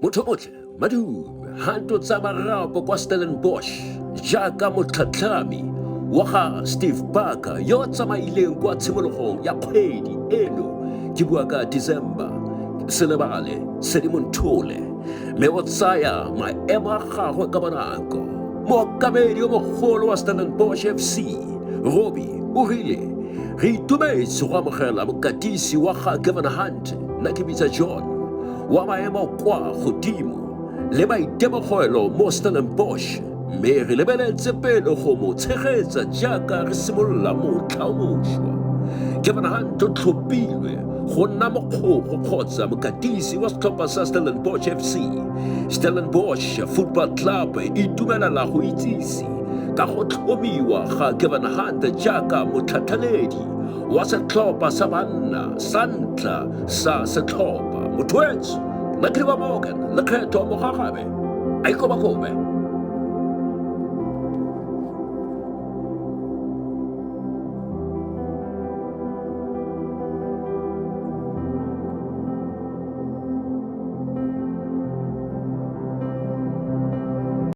Motho otlhe madume Hunt o tsaya marapo kwa Stellenbosch jaaka motlhatlhami wa ga Steve Barker yo o tsamaileng kwa tshimologong ya kgwedi eno, ke bua ka December, se lebale Sedimonthole, mme o tsaya maemo a gagwe ka bonako. Mookamedi yo mogolo wa Stellenbosch FC, Robbie, o rile, Re itumetse go amogela mokatisi wa ga Gavin Hunt, nna ke bitsa John, wa maemo kwa godimo le maitemogelo mo Stellenbosch mme re lebeletse pele go mo tshegetsa jaaka re simolola motlha o mošwa. Gavin Hunt o tlhophilwe go nna mokgogo kgotsa mokatisi wa setlhopha sa Stellenbosch FC. Stellenbosch Football Club e itumelela go itsise ka go tlhomiwa ga Gavin Hunt jaaka motlhatlhaledi wa setlhopha sa banna sa ntlha sa setlhopha. Motho wetsho, Makiriba Morgan, lekgetho Mogagabe, a ikobakobe.